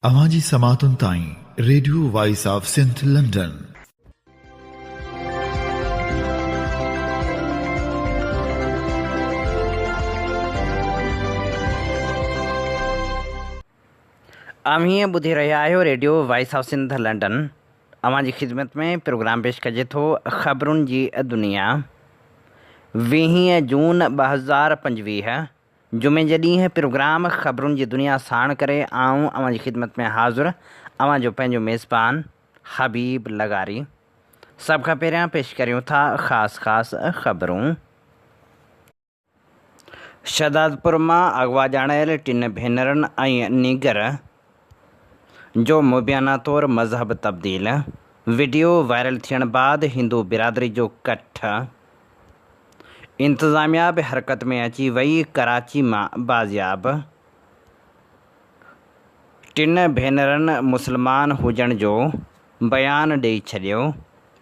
اوهان جي سماعتن تائين radio voice of Sindh London. اوهين ٻڌي رهيا آهيو radio voice of Sindh London. اوهان جي خدمت ۾ پروگرام پيش ڪجي ٿو خبرن جي دنيا ويهين جون 2025 جمعي جي ڏينهن پروگرام خبرن جي دنيا ساڻ ڪري آئون اوهان جي خدمت ۾ حاضر اوهان جو پنهنجو ميزبان حبيب لغاري. سڀ کان پهريان پيش ڪريون ٿا خاص خاص خبرون. شهدادپور مان اغوا ڄاڻايل ٽن ڀينرن ۽ نينگر جو مبينا طور مذهب تبديل، وڊيو وائرل ٿيڻ بعد هندو برادري جو ڪٺ. انتظاميا به حرڪت ۾ اچي وئي، ڪراچي مان بازياب ٽن ڀينرن مسلمان هجڻ جو بيان ڏئي ڇڏيو،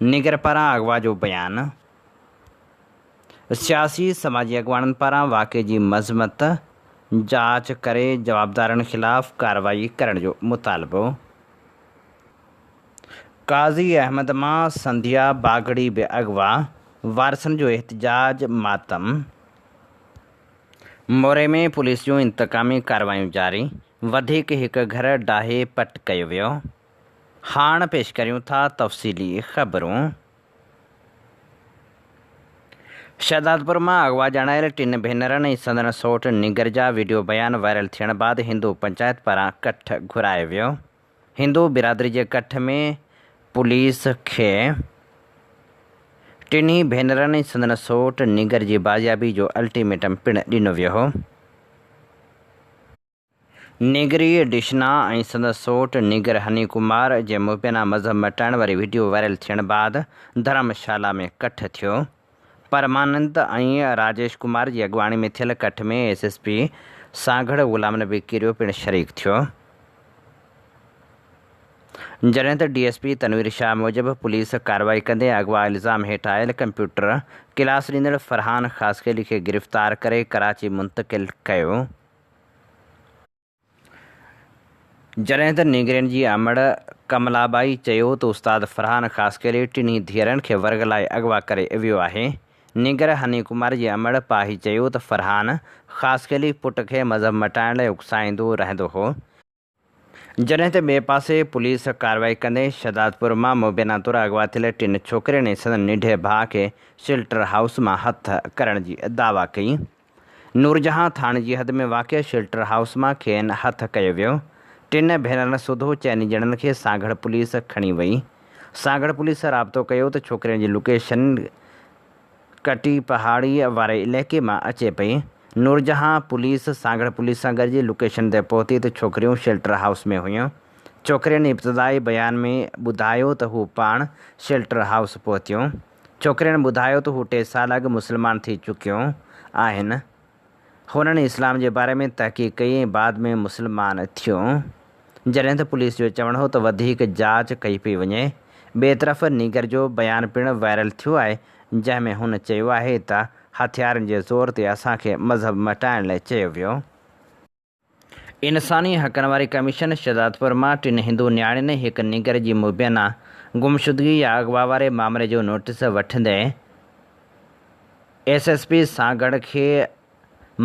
نينگر پاران اغوا جو بيان، سياسي سماجي اڳواڻن پاران واقعي جي مذمت، جاچ ڪري جوابدارن خلاف ڪارروائي ڪرڻ جو مطالبو. قاضي احمد مان سنڌيا باگڙي به اغوا، وارثن جو احتجاج، ماتم. موري ۾ پوليس جون انتقامي ڪارروايون جاري، وڌيڪ هڪ گهر ڊاهي پٽ ڪيو ويو. هاڻ پيش ڪريون ٿا تفصيلي خبرون. شهدادپور مان اغوا ڄاڻايل ٽن ڀينرن ۽ سندن سئوٽ نينگر جا وڊيو بيان وائرل ٿيڻ بعد هندو پنچائت پاران ڪٺ گهرايو ويو. هندو برادري جي ڪٺ ۾ پوليس کي ٽنهي ڀينرن ۽ سندن سئوٽ نينگر جي بازيابي جو الٽيميٽم پڻ ڏنو ويو هو. نينگري ڊشنا ۽ سندس سئوٽ نينگر هني ڪمار جي مبينا مذهب مٽائڻ واري وڊيو وائرل ٿيڻ بعد ڌرم شالا ۾ ڪٺ ٿيو. پرمانند ۽ راجيش ڪمار جي اڳواڻي ۾ ٿيل ڪٺ ۾ S S P Sanghar Ghulam Nabi Kerio پڻ شريڪ ٿيو. جڏهن ته D S P Tanveer Shah موجب پوليس ڪارروائي ڪندي اغوا الزام هيٺ آيل ڪمپيوٽر ڪلاس ڏيندڙ فرحان خاصخيلي کي گرفتار ڪري ڪراچي منتقل ڪيو. جڏهن ته نينگرين جي امڙ ڪملا ٻائي چيو ته استاد فرحان خاصخيلي ٽنهي ڌيئرن کي ورغلائي اغوا ڪري ويو آهي. نينگر هني ڪمار جي امڙ پاهي چيو ته فرحان خاصخيلي پٽ کي مذهب مٽائڻ لاء اڪسائيندو رهندو هو. جڏهن ته ٻئي پاسي پوليس ڪارروائي ڪندي شهدادپور مان مبينا طور اغوا ٿيل ٽن ڇوڪرين ۽ سندن ننڍي ڀاء کي شيلٽر هائوس مان هٿ ڪرڻ جي دعويٰ ڪئي. نورجهان ٿاڻي جي حد ۾ واقع شيلٽر هائوس مان کين هٿ ڪيو ويو. ٽن ڀينرن سوڌو چئني ڄڻن کي سانگهڙ پوليس کڻي وئي. سانگهڙ پوليس رابطو ڪيو ته ڇوڪرين جي لوڪيشن ڪٽي پهاڙي واري علائقي مان اچي پئي. نورجهان پوليس سانگهڙ پوليس سان گڏجي لوڪيشن تي پهتي ته ڇوڪريون شيلٽر هائوس ۾ هيون. ڇوڪرين ابتدائي بيان ۾ ٻڌايو ته هو پاڻ شيلٽر هائوس پهتيون. ڇوڪرين ٻڌايو ته هو ٽي سال اڳ مسلمان ٿي چڪيون آهن. هنن اسلام جي باري ۾ تحقيق ڪئي ۽ بعد ۾ مسلمان ٿيون. جڏهن ته پوليس جو چوڻ هو ته وڌيڪ جاچ ڪئي پئي وڃي. ٻئي طرف نينگر جو بيان پڻ وائرل ٿيو آهي جنهن ۾ هن چيو آهي ته هٿيارن جي زور تي اسان کي مذهب مٽائڻ لاء چيو ويو. انساني حقن واري ڪميشن شهدادپور مان ٽن هندو نياڻين ۽ هڪ نينگر جي مبينا گمشدگي يا اغوا واري مامري جو نوٽيس وٺندي ايس ايس پي سانگهڙ کي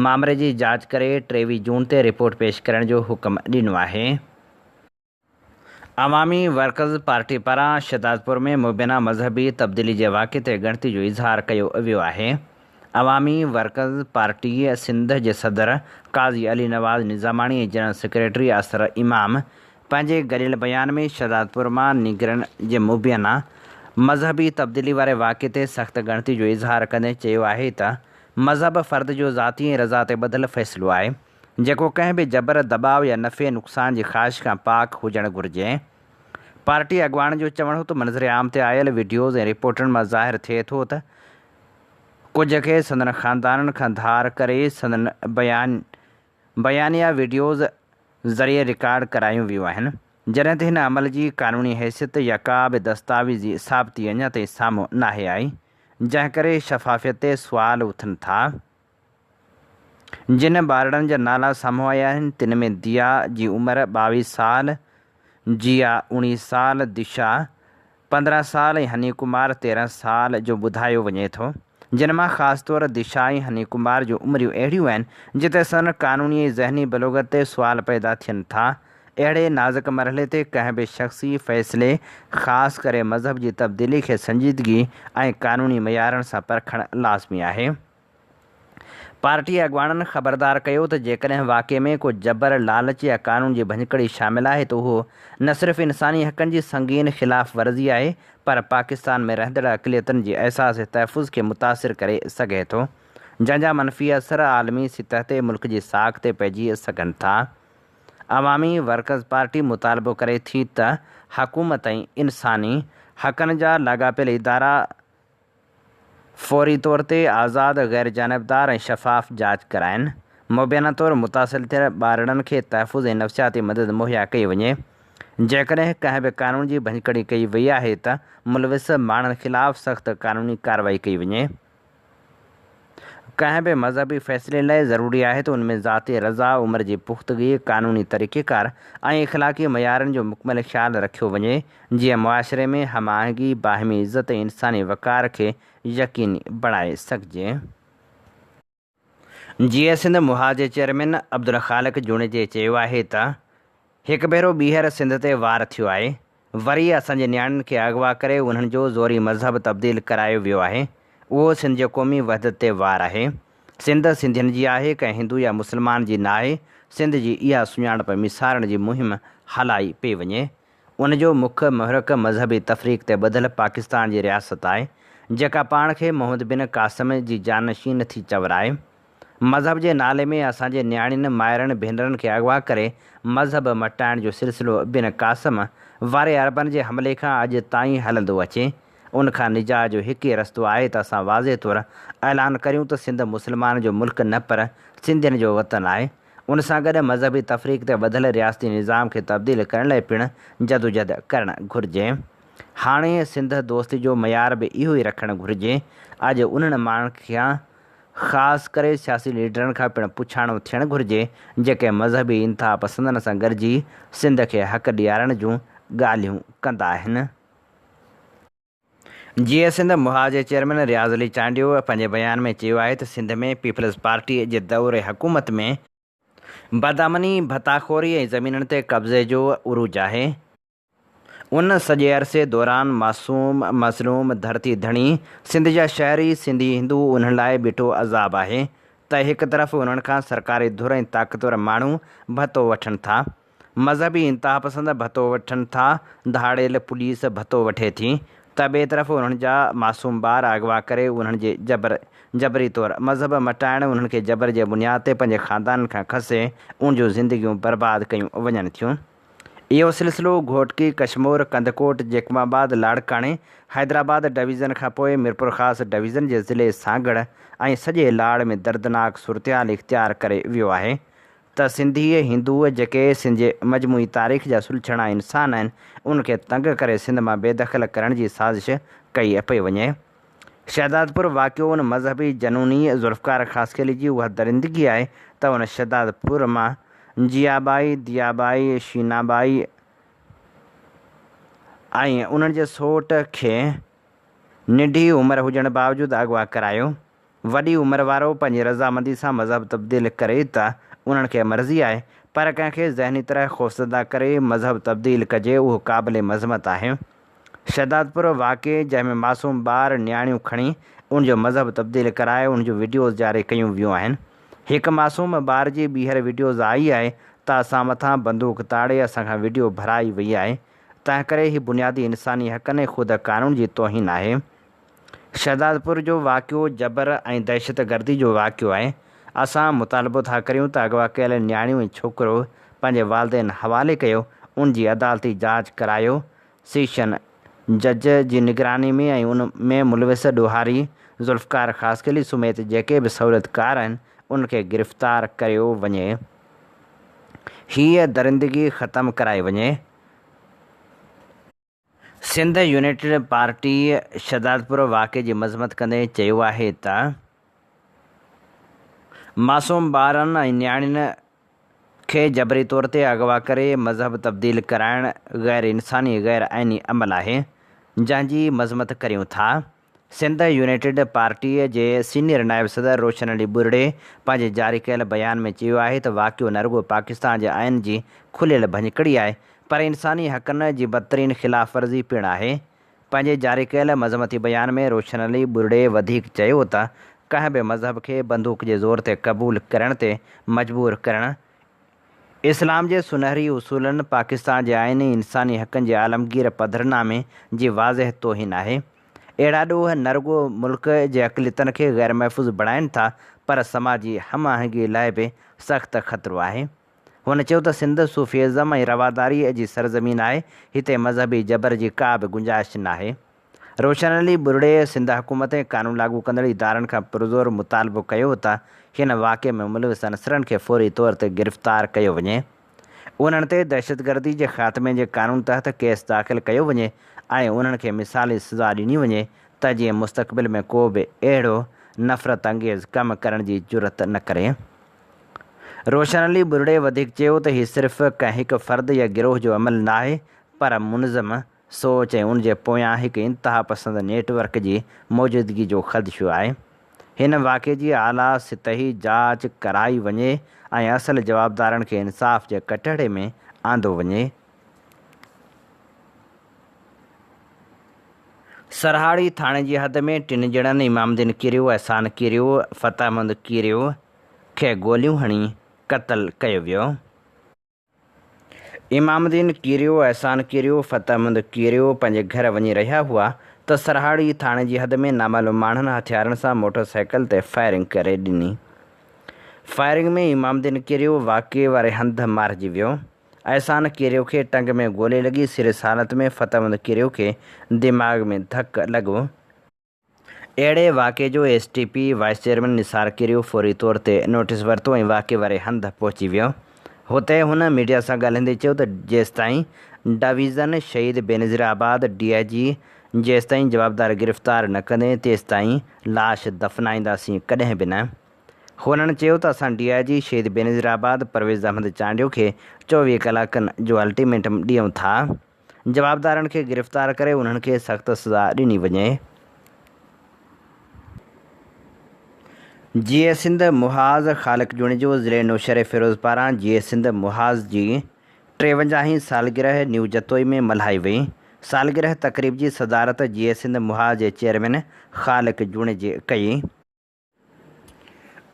مامري جي جاچ ڪري 23 جون تي رپورٽ پيش ڪرڻ جو حڪم ڏنو آهي. عوامي ورڪرز پارٽي پاران شهدادپور ۾ مبينا مذهبي تبديلي جي واقعي تي ڳڻتي جو اظهار ڪيو ويو آهي. عوامي ورڪرز پارٽي سنڌ جي صدر قاضي علي نواز نظاماڻي ۽ جنرل سيڪريٽري اثر امام پنهنجي گڏيل بيان ۾ شهدادپور مان نينگرن جي مبينا مذهبي تبديلي واري واقعي تي سخت ڳڻتي جو اظهار ڪندي چيو آهي ته مذهب فرد جو ذاتي ۽ رضا تي ٻڌل فيصلو آهي جيڪو ڪنهن به جبر، دٻاء يا نفعي نقصان جي خواهش کان پاڪ هجڻ گهرجي. پارٽي اڳواڻن جو چوڻ هو ته منظر عام تي آيل وڊيوز ۽ رپورٽن مان ظاهر ٿئي ٿو ته ڪجهه کي سندن خاندانن کان ڌار ڪري سندن بيان بيانيا وڊيوز ذريعي رڪارڊ ڪرايون ويون آهن، جڏهن ته هن عمل جي قانوني حيثيت يا ڪا به دستاويزي ثابتي اڃا تائين سامهون ناهي آئي، جنهن ڪري شفافيت تي سوال اٿن ٿا. جن ٻارڙن جا نالا سامهون آيا آهن، تن ۾ ديا جي عمر 22 سال، جيا 19 سال، دشا 15 سال ۽ هني ڪمار 13 سال جو ٻڌايو وڃي ٿو. جن مان خاص طور دشا ۽ هني ڪمار جون عمريون اهڙيون آهن، جتي سندن قانوني ۽ ذهني بلوغت تي سوال پيدا ٿين ٿا. اهڙي نازڪ مرحلي تي ڪنهن به شخصي فيصلي، خاص ڪري مذهب جي تبديلي کي سنجيدگي ۽ قانوني معيارن سان پرکڻ لازمي آهي. پارٽي اڳواڻن خبردار ڪيو ته جيڪڏهن واقعي ۾ ڪو جبر، لالچ يا قانون جي ڀڃڪڙي شامل آهي ته اهو نه صرف انساني حقن جي سنگين خلاف ورزي آهي پر پاڪستان ۾ رهندڙ اقليتن جي احساس تحفظ کي متاثر ڪري سگهي ٿو جنهن جا منفي اثر عالمي سطح تي ملڪ جي ساک تي پئجي سگهن ٿا. عوامي ورڪرز پارٽي مطالبو ڪري ٿي ته حڪومت ۽ انساني حقن جا لاڳاپيل ادارا فوري طور تي آزاد، غير جانبدار ۽ شفاف جاچ ڪرائين. مبينا طور متاثر ٿيل ٻارڙن کي تحفظ ۽ نفسياتي مدد مهيا ڪئي وڃي. جيڪڏهن ڪنهن به قانون جي ڀڃڪڙي ڪئي وئي آهي ته ملوث ماڻهن خلاف سخت قانوني ڪارروائي ڪئي وڃي. ڪنهن به مذهبي فيصلي لاء ضروري آهي ته ان ۾ ذاتي رضا، عمر جي پختگي، قانوني طريقيڪار ۽ اخلاقي معيارن جو مڪمل خيال رکيو وڃي، جيئن معاشري ۾ هم آهنگي، باهمي عزت ۽ انساني وقار کي يقيني بڻائي سگهجي. جيئي سنڌ محاذ جي چيئرمين عبدالخالق جوڻيجي چيو آهي ته هڪ ڀيرو ٻيهر سنڌ تي وار ٿيو آهي، وري اسان جي نياڻين کي اغوا ڪري انهن جو زوري مذهب تبديل ڪرايو ويو آهي. اهو سنڌ جي قومي وحدت تي وار آهي. سنڌ سنڌين جي آهي، ڪنهن هندو يا مسلمان جي ناهي. سنڌ جي اها سڃاڻپ ميسارڻ جي مهم هلائي پئي وڃي. ان جو مک محرڪ مذهبي تفريق تي ٻڌل پاڪستان جي رياست آهي، جيڪا پاڻ کي محمد بن قاسم جي جانشين ٿي چورائي. مذهب جي نالي ۾ اسان جي نياڻين، مائرن، ڀينرن کي اغوا ڪري مذهب مٽائڻ جو سلسلو ابن قاسم واري عربن جي حملي کان اڄ تائين هلندو اچي. ان کان نجات جو هڪ ئي رستو آهي ته اسان واضح طور اعلان ڪريون ته سنڌ مسلمانن جو ملڪ نه پر سنڌين جو وطن آهي. ان سان گڏ مذهبي تفريق تي ٻڌل رياستي نظام کي تبديل ڪرڻ لاء پڻ جدوجھد ڪرڻ گهرجي. هاڻي سنڌ دوستي جو معيار به اهو ئي رکڻ گهرجي. اڄ انهن ماڻهن کان خاص ڪري سياسي ليڊرن کان پڻ پڇاڻو ٿيڻ گهرجي جيڪي مذهبي انتهاپسندن سان گڏجي سنڌ کي حق ڏيارڻ جون ڳالهيون ڪندا آهن. جيئي سنڌ محاذ جي چيئرمين رياض علي چانڊيو پنهنجي بيان ۾ چيو آهي ته سنڌ ۾ پيپلز پارٽي جي دور حڪومت ۾ بدامني، ڀتاخوري ۽ زمينن تي قبضي جو عروج آهي. ان سڄي عرصي دوران معصوم، مظلوم، ڌرتي ڌڻي، سنڌ جا شهري، سنڌي هندو انهن لاء ٻيٺو عذاب آهي ته هڪ طرف انهن کان سرڪاري ڌر ۽ طاقتور ماڻهو ڀتو وٺن ٿا، مذهبي انتهاپسند ڀتو وٺن ٿا، ڌاڙيل پوليس ڀتو وٺي ٿي ته ٻئي طرف انهن جا معصوم ٻار اغوا ڪري انهن جي جبر جبري طور مذهب مٽائڻ انهن کي جبر جي بنياد تي پنهنجي خاندانن کان کسي ان جون زندگيون برباد ڪيون وڃن ٿيون. اهو سلسلو گهوٽڪي، ڪشمور، ڪنڌڪوٽ، جيڪب آباد، لاڙڪاڻي، حيدرآباد ڊويزن کان پوء ميرپورخاص ڊويزن جي ضلعي سانگهڙ ۽ سڄي لاڙ ۾ دردناڪ صورتحال اختيار ڪري ويو آهي ته سنڌي هندو جيڪي سنڌ جي مجموعي تاريخ جا سلڇڻا انسان آهن ان کي تنگ ڪري سنڌ مان بيدخل ڪرڻ جي سازش ڪئي پئي وڃي. شهدادپور واقعو ان مذهبي جنوني ذوالفقار خاصخيلي جي اها درندگي آهي ته ان شهدادپور مان جيابائي، ديابائي، شينابائي ۽ انهن جي سوٽ کي ننڍي عمر هجڻ باوجود اغوا ڪرايو. وڏي عمر وارو پنهنجي رضامندي سان مذهب تبديل ڪري ته انهن کي مرضي آهي پر ڪنهن کي ذهني طرح خوفزده ڪري مذهب تبديل ڪجي اهو قابل مذمت آهي. شهدادپور واقعي جنهن ۾ معصوم ٻار نياڻيون کڻي ان جو مذهب تبديل ڪرائي ان جون وڊيوز جاري ڪيون ويون آهن. هڪ معصوم ٻار جي ٻيهر وڊيوز آئي آهي ته اسان مٿان بندوق تاڙي اسان کان وڊيو ڀرائي وئي آهي تنهنڪري هي بنيادي انساني حقن ۽ خود قانون جي توهين آهي. شهدادپور جو واقعو جبر ۽ دهشتگردي جو واقعو آهي اسان مطالبو ٿا ڪريون ته اغوا ڪيل نياڻيون ۽ ڇوڪرو پنهنجي والدين حوالي ڪيو ان جي عدالتي جاچ ڪرايو سيشن جج جي نگراني ۾ ۽ ان ۾ ملوث ڏوهاري ذوالفقار خاصخيلي سميت جيڪي به سهولتڪار آهن انهن کي گرفتار ڪريو وڃي. هيء درندگي ختم ڪرائي وڃي. سنڌ يونائيٽيڊ پارٽي شهدادپور واقعي جي مذمت ڪندي چيو آهي ته. معصوم ٻارن ۽ نياڻين کي جبري طور تي اغوا ڪري مذهب تبديل ڪرائڻ غير انساني غير آئيني عمل آهي، جنهن جي مذمت ڪريون ٿا. سنڌ يونائيٽيڊ پارٽيء جي سينيئر نائب صدر روشن علي ٻرڙي پنهنجي جاري ڪيل بيان ۾ چيو آهي ته واقعو نه رڳو پاڪستان جي آئين جي کليل ڀڃڪڙي آهي پر انساني حقن جي بدترين خلاف ورزي پڻ آهي. پنهنجي جاري ڪيل مذمتي بيان ۾ روشن علي ٻرڙي وڌيڪ چيو ته ڪنهن به مذهب کي بندوق جي زور تي قبول ڪرڻ تي مجبور ڪرڻ اسلام جي سنهري اصولن، پاڪستان جي آئين ۽ انساني حقن جي عالمگير پڌرنامي جي واضح توهين آهي. اهڙا ڏوهه نه رڳو ملڪ جي اقليتن کي غيرمحفوظ بڻائين ٿا پر سماجي هم آهنگي لاء به سخت خطرو آهي. هن چيو ته سنڌ صوفي ازم ۽ رواداريء جي سرزمين آهي، هتي مذهبي جبر جي ڪا به گنجائش ناهي. روشن علي ٻرڙي سنڌ حڪومت ۽ قانون لاڳو ڪندڙ ادارن کان پرزور مطالبو ڪيو ته هن واقعي ۾ ملوث عنصرن کي فوري طور تي گرفتار ڪيو وڃي، انهن تي دهشتگردي جي خاتمي جي قانون تحت ڪيس داخل ڪيو وڃي ۽ انهن کي مثالي سزا ڏني وڃي ته جيئن مستقبل ۾ ڪو به اهڙو نفرت انگيز ڪم ڪرڻ جي جرئت نه ڪري. روشن علي ٻرڙي وڌيڪ چيو ته هي صرف ڪنهن هڪ فرد يا گروهه جو عمل ناهي پر منظم سوچ ۽ ان جي پويان هڪ انتهاپسند نيٽ ورڪ جي موجودگي جو خدشو آهي. هن واقعي جي اعليٰ سطحي جاچ ڪرائي وڃي ۽ اصل جوابدارن کي انصاف جي ڪٽهڙي ۾ آندو وڃي. سرهاڙي ٿاڻي جي حد ۾ ٽن ڄڻن امام الدين ڪيريو، احسان ڪيريو، فتح محمد ڪيريو کي گوليون هڻي قتل ڪيو ويو. امام الدين ڪيريو، احسان ڪيريو، فتح محمد ڪيريو پنهنجي گهر وڃي رهيا هئا ته سرهاڙي ٿاڻي جي حد ۾ نامعلوم ماڻهن هٿيارن سان موٽر سائيڪل تي فائرنگ ڪري ڏني. فائرنگ ۾ امام الدين ڪيريو واقعي واري هنڌ مارجي ويو. احسان ڪيريو کي ٽنگ ۾ گولي لڳي، سيريس حالت ۾ فتح محمد ڪيريو کي دماغ ۾ ڌڪ لڳو. اهڙي واقعي جو S T P vice chairman Nisar Kerio فوري طور تي نوٽيس ورتو ۽ واقعي واري هنڌ پهچي ويو. هتي هن ميڊيا سان ڳالهائيندي چيو ته جيستائين ڊويزن شهيد بينظير آباد ڊي I جي جيستائين جوابدار گرفتار نه ڪندي تيستائين لاش دفنائينداسين ڪڏهن به نه. هنن چيو ته اسان ڊي I جي شهيد بينظير آباد پرويز احمد چانڊيو کي 24 ڪلاڪن جو الٽيميٽم ڏيون ٿا. جوابدارن کي گرفتار ڪري انهن کي سخت سزا ڏني وڃي. جيئي سنڌ محاذ خالق جوڻيجو ضلعي نوشهري فيروز پاران جيئي سنڌ محاذ جي ٽيونجاهين سالگرهه نيو جتوئي ۾ ملهائي وئي. سالگرهه تقريب جي صدارت جيئي سنڌ محاذ جي چيئرمين خالق جوڻيجي ڪئي.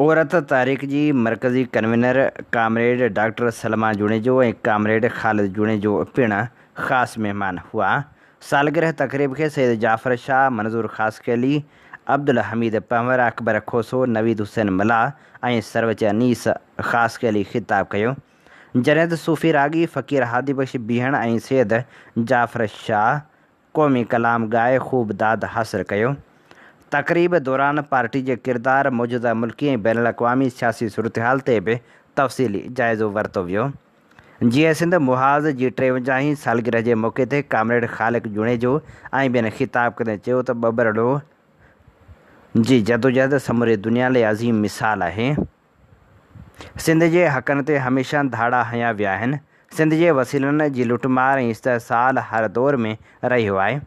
عورت تحريڪ جي مرڪزي convener comrade doctor Salma Junejo ۽ comrade Khalid Junejo پڻ خاص مهمان هئا. سالگرهه تقريب کي سيد جعفر شاهه، منظور خاصخيلي، عبدالحميد پنهور، اڪبر کوسو، نويد حسين ملاح ۽ سرويچ انيس خاصخيلي خطاب ڪيو. جڏهن ته صوفي راڳي فقير هادي بخش بيهڻ ۽ سيد جعفر شاهه قومي ڪلام ڳائي خوب داد حاصل ڪيو. تقريب دوران پارٽي جي ڪردار، موجوده ملڪي ۽ بين الاقوامي سياسي صورتحال تي به تفصيلي جائزو ورتو ويو. جيئي سنڌ محاذ جي ٽيونجاهين سالگرهه جي موقعي تي ڪامريڊ خالق جوڻيجو ۽ ٻين خطاب ڪندي چيو ته ٻٻرڙو جي جدوجهد سموري دنيا لئي عظيم مثال آهي. سنڌ جي حقن تي هميشه ڌاڙا هنيا ويا آهن. سنڌ جي وسيلن جي لٽمار ۽ استحصال هر دور ۾ رهيو آهي.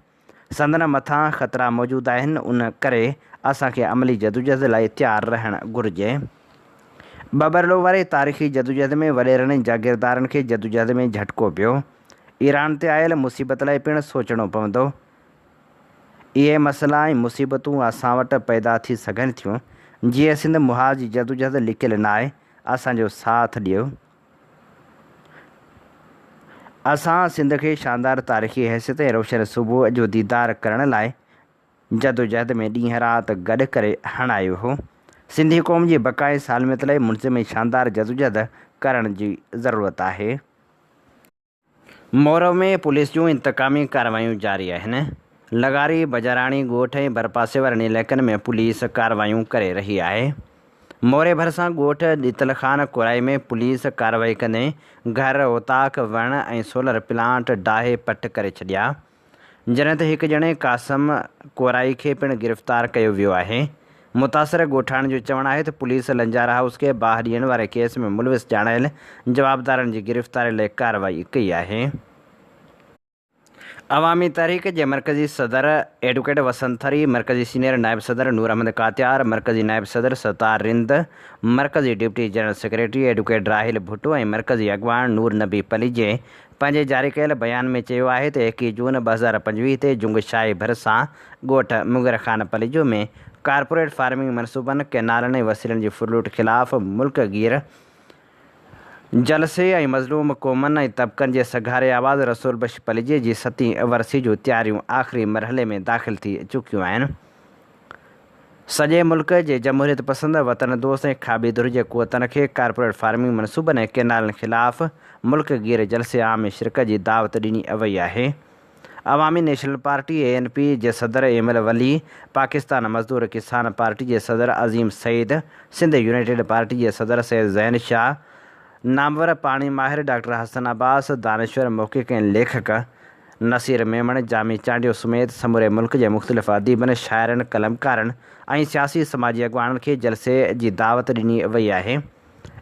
سندن مٿان خطرا موجود آهن ان ڪري اسان کي عملي جدوجهد لاء تيار رهڻ گهرجي. ٻٻرلو واري تاريخي جدوجهد ۾ وڏيرن ۽ جاگيردارن کي جدوجهد ۾ جهٽڪو پيو. ايران تي آيل مصيبت لاء پڻ سوچڻو پوندو. اهي مسئلا ۽ مصيبتون اسان وٽ پيدا ٿي سگهن ٿيون. جيئي سنڌ محاذ جي جدوجهد لڪيل ناهي، اسان جو ساٿ ڏيو. اسان سنڌ کي شاندار تاريخي حيثيت ۽ روشن صبح جو ديدار ڪرڻ لاء جدوجهد ۾ ڏينهن رات گڏ ڪري هڻايو هو. سنڌي قوم جي بقا ۽ سالميت لاء منظم ۽ شاندار جدوجهد ڪرڻ جي ضرورت آهي. مورو ۾ پوليس جون انتقامي ڪارروايون جاري آهن. لغاري، بجاراڻي ڳوٺ ۽ ڀرپاسي وارن علائقن ۾ پوليس ڪارروايون ڪري رهي آهي. موري ڀرسان ڳوٺ ڏتل خان ڪورائي ۾ پوليس ڪارروائي ڪندي گهر، اوطاق، وڻ ۽ سولر پلانٽ ڊاهي پٽ ڪري ڇڏيا. جڏهن ته هڪ ڄڻي قاسم ڪورائي کي پڻ گرفتار ڪيو ويو آهي. متاثر ڳوٺاڻن جو چوڻ آهي ته پوليس لنجار هائوس کي باهه ڏيڻ واري ڪيس ۾ ملوث ڄاڻايل جوابدارن جي گرفتاري لاء ڪارروائي ڪئي آهي. عوامي تحريڪ جي مرڪزي صدر ايڊوڪيٽ وسند ٿري، مرڪزي سينيئر نائب صدر نور احمد ڪاتيار، مرڪزي نائب صدر ستار رند، مرڪزي deputy general secretary advocate Raheel Bhutto ۽ مرڪزي اڳواڻ نور نبي پليجي پنهنجي جاري ڪيل بيان ۾ چيو آهي ته 21 جون 2025 تي جنگ شاهي ڀرسان ڳوٺ مڱر خان پليجو ۾ ڪارپوريٽ فارمنگ منصوبن، ڪئنالن ۽ وسيلن جي ڦرلوٽ خلاف ملڪ گير جلسي ۽ مظلوم قومن ۽ طبقن جي سگهاري آواز رسول بخش پليجي جي ستين ورسي جون تياريون آخري مرحلي ۾ داخل ٿي چڪيون آهن. سڄي ملڪ جي جمهوريت پسند، وطن دوست ۽ کاٻي ڌر جي قوتن کي ڪارپوريٽ فارمنگ منصوبن ۽ ڪئنالن خلاف ملڪ گير جلسي عام ۾ شرڪت جي دعوت ڏني وئي آهي. Awami national party, A N P, جي صدر ايمل ولي، پاڪستان مزدور ڪسان پارٽي جي صدر عظيم سعيد، سنڌ يونائيٽيڊ پارٽي جي صدر سيد زين شاهه، نامور پاڻي ماهر ڊاڪٽر حسن عباس، دانشور، محقق ۽ ليکڪ نصير ميمڻ، جامي چانڊيو سميت سموري ملڪ جي مختلف اديبن، شاعرن، قلمڪارن ۽ سياسي سماجي اڳواڻن کي جلسي جي دعوت ڏني وئي آهي.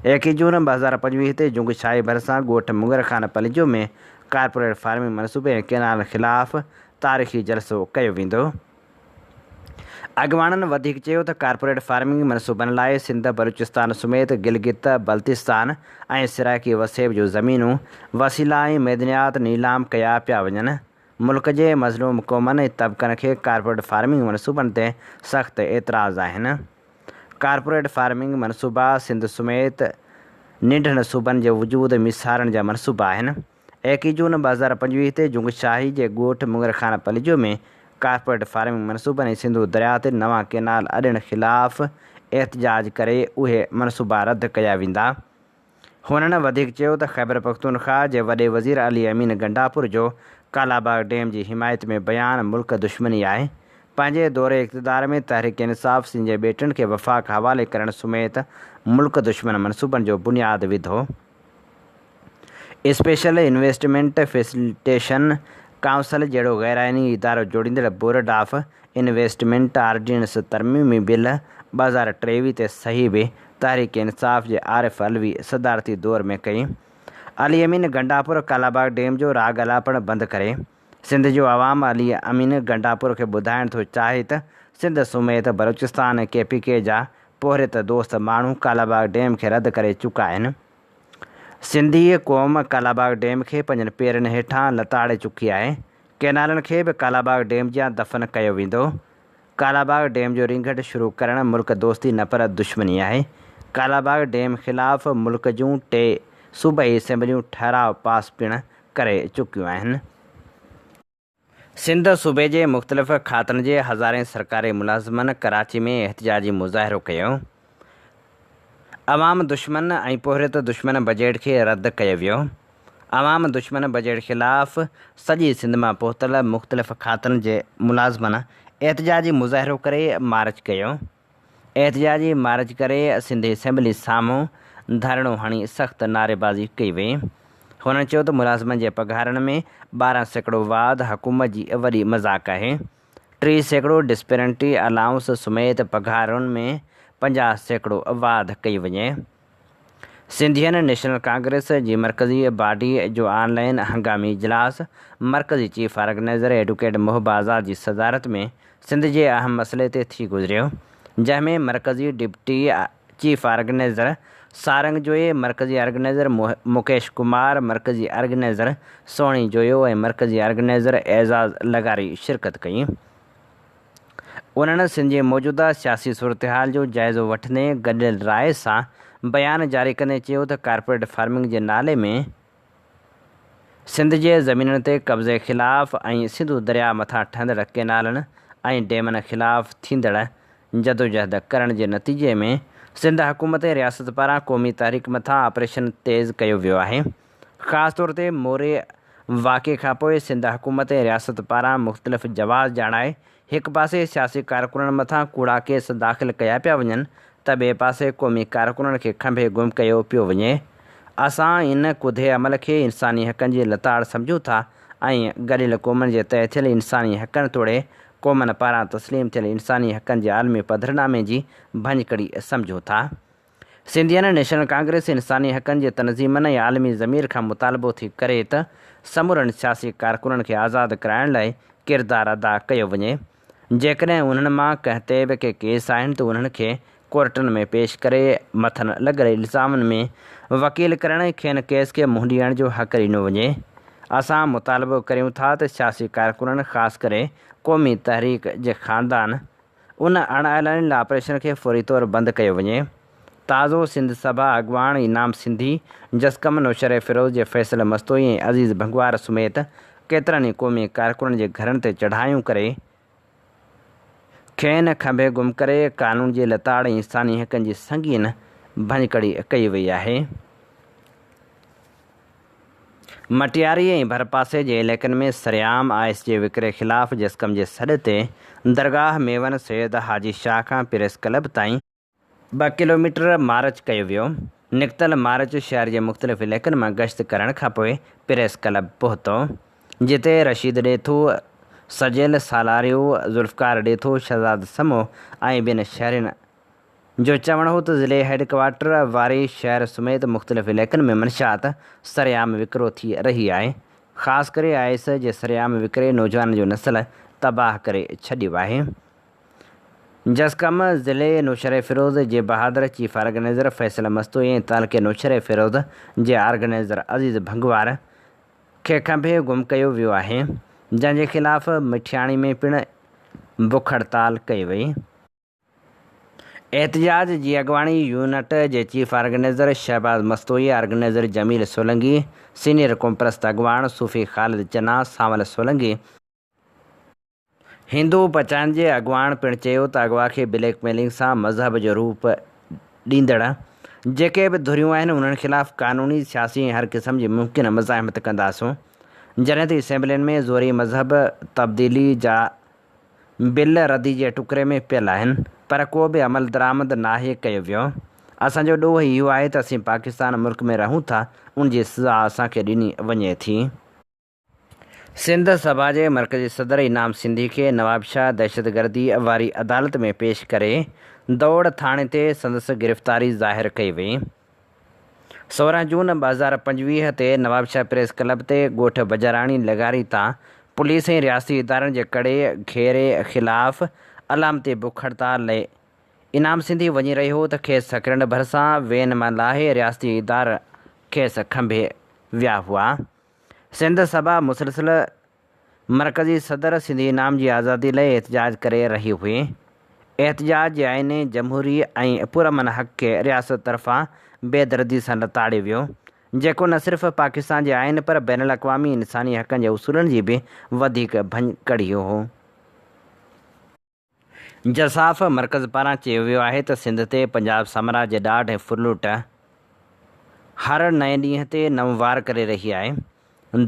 21 جون 2025 تي جنگ شاهي ڀرسان ڳوٺ مڱر خان پليجو ۾ ڪارپوريٽ فارمنگ منصوبي ۽ ڪئنال خلاف تاريخي جلسو ڪيو ويندو. اڳواڻن وڌيڪ چيو ته ڪارپوريٽ فارمنگ منصوبن لاء سنڌ، بلوچستان سميت گلگت بلتستان ۽ سرائيڪي وسيب جون زمينون، وسيلا ۽ معدنيات نيلام ڪيا پيا وڃن. ملڪ جي مظلوم قومن ۽ طبقن کي ڪارپوريٽ فارمنگ منصوبن تي سخت اعتراض آهن. ڪارپوريٽ فارمنگ منصوبا سنڌ سميت ننڍن صوبن جي وجود ميسارڻ جا منصوبا آهن. 21 جون 2025 تي جنگ شاهي جي ڳوٺ مڱر خان پليجو ۾ ڪارپوريٽ فارمنگ منصوبن ۽ سنڌو درياء تي نوان ڪئنال اڏڻ خلاف احتجاج ڪري اهي منصوبا رد ڪيا ويندا. هنن وڌيڪ چيو ته خيبرپختونخواهه جي وڏي وزير علي امين گنڊاپور جو ڪالاباغ ڊيم جي حمايت ۾ بيان ملڪ دشمني آهي، پنهنجي دور اقتدار ۾ تحريڪ انصاف سنڌ جي ٻيٽن کي وفاق حوالي ڪرڻ سميت ملڪ دشمن منصوبن جو بنياد وڌو. اسپيشل انويسٽمينٽ فيسلٽيشن ڪائونسل جهڙو غيرآئيني ادارو جوڙيندڙ بورڊ آف انويسٽمينٽ آرڊيننس ترميمي بل 2023 تي صحيح به تحريڪ انصاف جي عارف علوي صدارتي دور ۾ ڪئي. علي امين گنڊاپور ڪالاباغ ڊيم جو راڳ الاپڻ بند ڪري. سنڌ جو عوام علي امين گنڊاپور کي ٻڌائڻ ٿو چاهي ته سنڌ سميت بلوچستان ۽ ڪي پي ڪي جا پورهيت دوست ماڻهو ڪالاباغ ڊيم کي رد ڪري چڪا آهن. سنڌي قوم ڪالاباغ ڊيم کي پنهنجن پيرن هيٺان لتاڙي چڪي آهي. ڪئنالن کي به ڪالاباغ ڊيم جيان دفن ڪيو ويندو. ڪالاباغ ڊيم جو رينگهٽ شروع ڪرڻ ملڪ دوستي نه پر دشمني آهي. ڪالاباغ ڊيم خلاف ملڪ جون ٽي صوبائي اسيمبليون ٺهراء پاس پڻ ڪري چڪيون آهن. سنڌ صوبي جي مختلف کاتن جي هزارين سرڪاري ملازمن ڪراچي ۾ احتجاجي مظاهرو ڪيو. عوام دشمن ۽ پورهيت دشمن بجيٽ کي رد ڪيو ويو. عوام دشمن بجيٽ خلاف سڄي سنڌ مان پهتل مختلف کاتن جي ملازمن احتجاجي مظاهرو ڪري مارچ ڪيو. احتجاجي مارچ ڪري سنڌ اسيمبلي سامهون ڌرڻو هڻي سخت نعريبازي ڪئي وئي. هنن چيو ته ملازمن جي پگهارن ۾ 12% واڌ حڪومت جي وڏي مذاق آهي، 30% ڊسپرنٽي الائونس سميت پگهارن ۾ 50% واڌ ڪئي وڃي. سنڌين نيشنل ڪانگريس جي مرڪزي باڊي جو آن لائين هنگامي اجلاس مرڪزي chief organizer advocate Mohib Azad جي صدارت ۾ سنڌ جي اهم مسئلي تي ٿي گذريو جنهن ۾ مرڪزي ڊپٽي چيف آرگنائيزر سارنگ جويي، مرڪزي آرگنائيزر مڪيش ڪمار، مرڪزي آرگنائيزر سهڻي جويو ۽ مرڪزي آرگنائيزر اعزاز لغاري شرڪت ڪئي. انهن سنڌ جي موجوده سياسي صورتحال جو جائزو وٺندي گڏيل راء سان بيان جاري ڪندي چيو ته ڪارپوريٽ فارمنگ جي نالي ۾ سنڌ جي زمينن تي قبضي خلاف ۽ سنڌو درياء مٿان ٺهندڙ ڪئنالن ۽ ڊيمن خلاف ٿيندڙ جدوجهد ڪرڻ جي نتيجي ۾ سنڌ حڪومت ۽ رياست پاران قومي تحريڪ مٿان آپريشن تيز ڪيو ويو آهي. خاص طور تي موري واقعي کانپوء سنڌ حڪومت ۽ رياست پاران مختلف جواز ڄاڻائي هڪ پاسي سياسي ڪارڪنن مٿان ڪوڙا ڪيس داخل ڪيا پيا وڃن ته ٻئي پاسي قومي ڪارڪنن کي کنڀي گم ڪيو پيو وڃي. اسان ان ڪڌي عمل کي انساني حقن جي لتاڙ سمجهون ٿا ۽ گڏيل قومن جي طئي ٿيل انساني حقن توڙي قومن پاران تسليم ٿيل انساني حقن جي عالمي پڌرنامي جي ڀڃڪڙي سمجهون ٿا. سنڌين نيشنل ڪانگريس انساني حقن جي تنظيمن ۽ عالمي ضمير کان مطالبو ٿي ڪري ته سمورن سياسي ڪارڪنن کي آزاد ڪرائڻ لاء ڪردار ادا ڪيو وڃي. جيڪڏهن انهن مان ڪنهن تي به ڪي ڪيس آهن ته انهن کي ڪورٽن ۾ پيش ڪري مٿن لڳل الزامن ۾ وڪيل ڪرڻ ۽ کين ڪيس کي منهن ڏيڻ جو حق ڏنو وڃي. اسان مطالبو ڪريون ٿا ته سياسي ڪارڪنن خاص ڪري قومي تحريڪ جي خاندان ان اڻ اعلانيل آپريشن کي فوري طور بند ڪيو وڃي. تازو سنڌ سڀا اڳواڻ انعام سنڌي، جسقم نوشهري فيروز جي فيصل مستوئي ۽ عزيز ڀنگوار سميت ڪيترن ئي قومي ڪارڪنن جي گهرن تي چڙهايون ڪري کين کنڀي گم ڪري قانون جي لتاڙ ۽ انساني حقن جي سنگين ڀڃڪڙي ڪئي وئي آهي. مٽياري ۽ ڀرپاسي جي علائقن ۾ سرعام آئس جي وڪري خلاف جسقم جي سڏ تي درگاهه ميون سيد حاجي شاهه کان پريس ڪلب تائين ٻه ڪلوميٽر مارچ ڪيو ويو. نڪتل مارچ شهر جي مختلف علائقن مان گشت ڪرڻ کانپوء پريس ڪلب پهتو، جتي رشيد ڏيٿو، سجيل سالاريو، ذوالفقار ڏيٿو، شهزاد سمو ۽ ٻين شهرين جو چوڻ هو ته ضلعي هيڊ ڪوارٽر واري شهر سميت مختلف علائقن ۾ منشيات سرعام وڪرو ٿي رهي آهي، خاص ڪري آئس جي سرعام وڪري نوجوانن جو نسل تباهه ڪري ڇڏيو آهي. جسقم ضلعي نوشهريفيروز جي بهادر چيف آرگنائيزر فيصل مستوئي ۽ تعلقي نوشهريفيروز جي آرگنائيزر عزيز ڀنگوار کي کنڀي گم ڪيو ويو آهي، جنهن جي خلاف مٺياڻي ۾ پڻ بک هڙتال ڪئي وئي. احتجاج جي اڳواڻي يونٽ جي chief organizer Shahbaz Mastoi, organizer Jamil Solangi, senior قومپرست اڳواڻ صوفي خالد چنا، سانول سولنگي، هندو پچائن جي اڳواڻ پڻ چيو ته اغوا کي بليڪ ميلنگ سان مذهب جو روپ ڏيندڙ جيڪي به ڌريون آهن انهن خلاف قانوني، سياسي ۽ هر قسم جي ممڪن مزاحمت ڪنداسون، جڏهن ته اسيمبلين ۾ زوري مذهب تبديلي جا بل ردي جي ٽڪري ۾ پيل آهن پر ڪو به عملدرآمد ناهي ڪيو ويو. اسان جو ڏوهه اهو آهي ته اسين پاڪستان ملڪ ۾ رهون ٿا ان جي سزا اسان کي ڏني وڃي ٿي. سنڌ سڀا جي مرڪزي صدر انعام سنڌي کي نوابشاهه دهشتگردي واري عدالت ۾ پيش ڪري دوڙ ٿاڻي تي سندس گرفتاري ظاهر ڪئي وئي. 16 جون 2025 تي نوابشاهه پريس ڪلب تي ڳوٺ بجاراڻي لغاري تان پوليس ۽ رياستي ادارن جي ڪڙي گهيري خلاف علامتي بک هڙتال لئي انعام سنڌي وڃي رهيو هو ته کيس سڪرنڊ ڀرسان وين مان لاهي رياستي ادار کيس کنڀي ويا هئا. سنڌ سڀا مسلسل مرڪزي صدر سنڌي انعام جي آزادي لئي احتجاج ڪري رهي هئي. احتجاج جي آئيني، جمهوري ۽ پرامن حق کي رياست طرفان بيدردي سان لتاڙيو ويو، جيڪو نه صرف پاڪستان جي آئين پر بين الاقوامي انساني حقن جي اصولن جي به وڌيڪ ڀڃڪڙي هو. جساف مرڪز پاران چيو ويو آهي ته سنڌ تي پنجاب سامراج جي ڏاڍ ۽ ڦرلوٽ هر نئين ڏينهن تي نئون وار ڪري رهي آهي.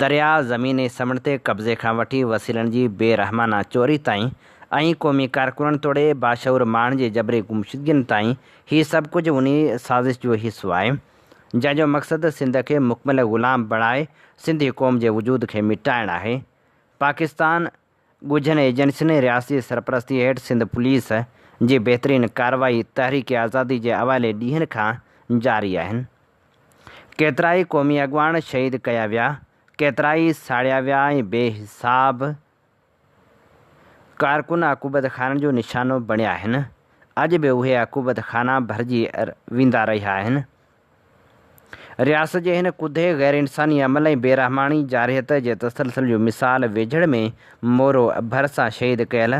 درياء، زمين ۽ سمنڊ تي قبضي کان وٺي وسيلن جي بي رحمانه چوري تائين ۽ قومي ڪارڪنن توڙي باشعور ماڻهن جي جبري گمشدگين تائين هي سڀ ڪجهه انهي سازش جو حصو آهي جنهن جو مقصد سنڌ کي مڪمل غلام بڻائي سنڌي قوم جي وجود کي مٽائڻ آهي. پاڪستان ڳجهن ايجنسين ۽ رياستي سرپرستي هيٺ سنڌ پوليس جي بهترين ڪارروائي تحريڪ آزادي جي اوائلي ڏينهن کان جاري آهن. ڪيترائي قومي اڳواڻ شهيد ڪيا ويا، ڪيترائي ساڙيا ويا ۽ بي حساب ڪارڪن عقوبت خانن جو نشانو بڻيا آهن. اڄ به اهي عقوبت خانا ڀرجي ويندا رهيا آهن. رياست جي هن ڪڌي، غير انساني عمل ۽ بي رحماڻي جارحيت جي تسلسل جو مثال ويجهڙ ۾ مورو ڀرسان شهيد ڪيل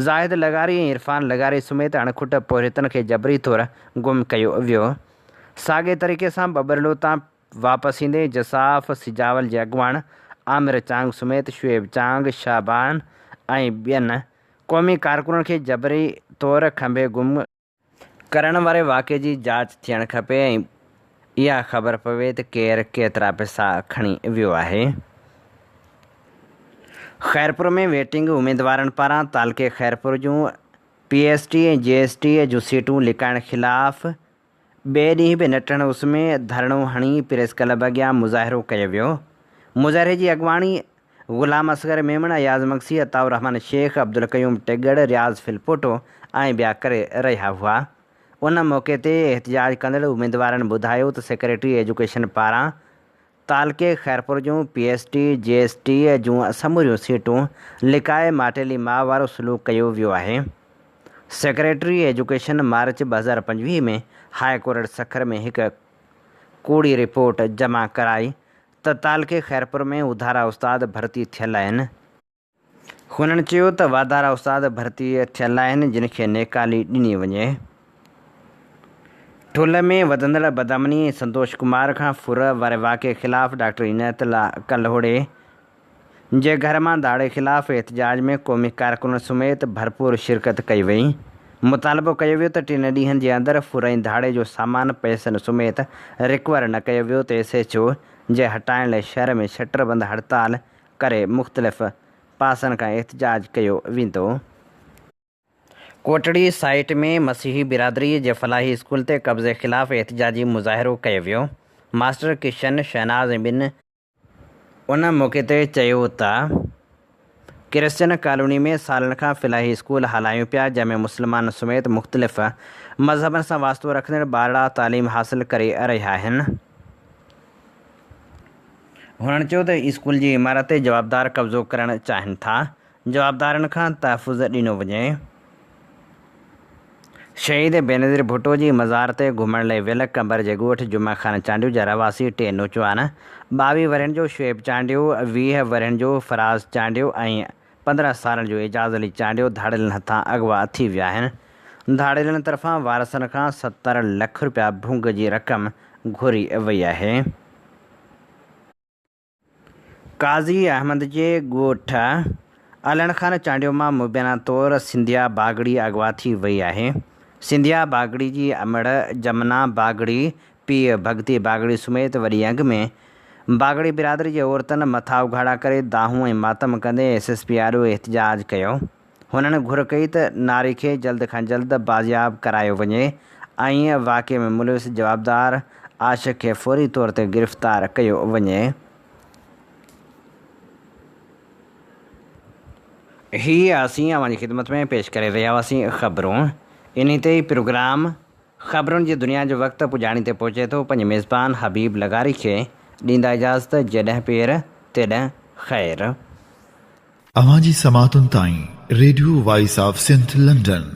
زاهد لغاري ۽ عرفان لغاري سميت اڻکٽ پورهيتن کي جبري طور گم ڪيو ويو. ساڳئي طريقي سان ٻٻرلو تان واپس ايندي جساف سجاول جي اڳواڻ عامر چانگ سميت شعيب چانگ، شعبان ۽ ٻين قومي ڪارڪنن کي جبري طور کنڀي گم ڪرڻ واري واقعي جي جاچ ٿيڻ کپي ۽ اها خبر پوي ته ڪير ڪيترا پئسا کڻي ويو آهي. خيرپور ۾ ويٽنگ اميدوارن پاران تعلقي خيرپور جون P S T ۽ G S T جون سيٽون لڪائڻ خلاف ٻئي ڏينهن به نٽهڻ اس ۾ ڌرڻو هڻي پريس ڪلب اڳيان مظاهرو ڪيو ويو. مظاهري جي اڳواڻي غلام اصغر ميمڻ، اياز مگسي، عطاء الرحمان شيخ، عبدالقيوم ٽيڳڙ، رياض ڦلپوٽو ۽ ٻيا ڪري رهيا هئا. ان موقعي تي احتجاج ڪندڙ اميدوارن ٻڌايو ته سيڪريٽري ايجوڪيشن پاران تعلقي خيرپور جون P S T, G S T جون سموريون سيٽون لڪائي ماٽيلي ماء وارو سلوڪ ڪيو ويو آهي. Secretary education march 2025 ۾ high court Sukkur ۾ هڪ ڪوڙي رپورٽ جمع ڪرائي ته تعلقي خيرپور ۾ اڌارا استاد ڀرتي ٿيل آهن. هنن چيو ته واڌارا استاد ڀرتي ٿيل آهن جن کي نيڪالي ڏني وڃي. ٺلهه ۾ وڌندڙ بدامني ۽ سنتوش ڪمار کان ڦر واري واقعي خلاف ڊاڪٽر عنايت الله ڪلهوڙي جي گهر مان ڌاڙي خلاف احتجاج ۾ قومي ڪارڪنن سميت ڀرپور شرڪت ڪئي وئي. مطالبو ڪيو ويو ته ٽن ڏينهن جي اندر ڦر ۽ ڌاڙي جو سامان پئسن سميت رڪور نه ڪيو ويو ته ايس ايڇ او جي هٽائڻ لاء شهر ۾ شٽر بند هڙتال ڪري مختلف پاسن کان احتجاج ڪيو ويندو. ڪوٽڙي سائيٽ ۾ مسيحي برادري جي فلاحي اسڪول تي قبضي خلاف احتجاجي مظاهرو ڪيو ويو. ماسٽر ڪشن شهناز ۽ ٻين. ان موقعي تي چيو ته ڪرسچن ڪالوني ۾ سالن کان فلاحي اسڪول هلايون پيا جنهن ۾ مسلمانن سميت مختلف مذهبن سان واسطو رکندڙ ٻارڙا تعليم حاصل ڪري رهيا آهن. هنن چيو ته اسڪول جي عمارت تي جوابدار قبضو ڪرڻ چاهين ٿا جوابدارن کان تحفظ ڏنو وڃي. شهيد بينظير ڀٽو جي مزار تي گهمڻ لئي ويل قمبر جي ڳوٺ جمعه خان چانڊيو جا رهواسي ٽي نوجوان 22 ورهين جو شعيب چانڊيو، 20 ورهين جو فراز چانڊيو ۽ 15 سالن جو اعجاز علي چانڊيو ڌاڙيلن هٿان اغوا ٿي ويا آهن. ڌاڙيلن طرفان وارثن کان 70 لک رپيا ڀونگ جي رقم گهري وئي آهي. قاضي احمد جي ڳوٺ علڻ خان چانڊيو مان مبينا طور سنڌيا باگڙي اغوا ٿي وئي آهي. سنڌيا باگڙي جي امڙ جمنا باگڙي، پيء ڀڳتي باگڙي سميت وڏي انگ ۾ باگڙي برادري جي عورتن مٿا اگهاڙا ڪري دانهون ۽ ماتم ڪندي ايس ايس پي آڏو احتجاج ڪيو. هنن گهر ڪئي ته ناري کي جلد کان جلد بازياب ڪرايو وڃي ۽ واقعي ۾ ملوث جوابدار عاشق کي فوري طور تي گرفتار ڪيو وڃي. هي اسين اوهان جي خدمت ۾ پيش ڪري رهيا هئاسين خبرون. انهي تي ئي پروگرام خبرن جي دنيا جو وقت پڄاڻي تي پهچي ٿو. پنهنجي ميزبان حبيب لغاري کي ڏيندا اجازت جيڏهن پير تيڏهن خير. اوهان جي سماعتن تائين radio voice of Sindh London.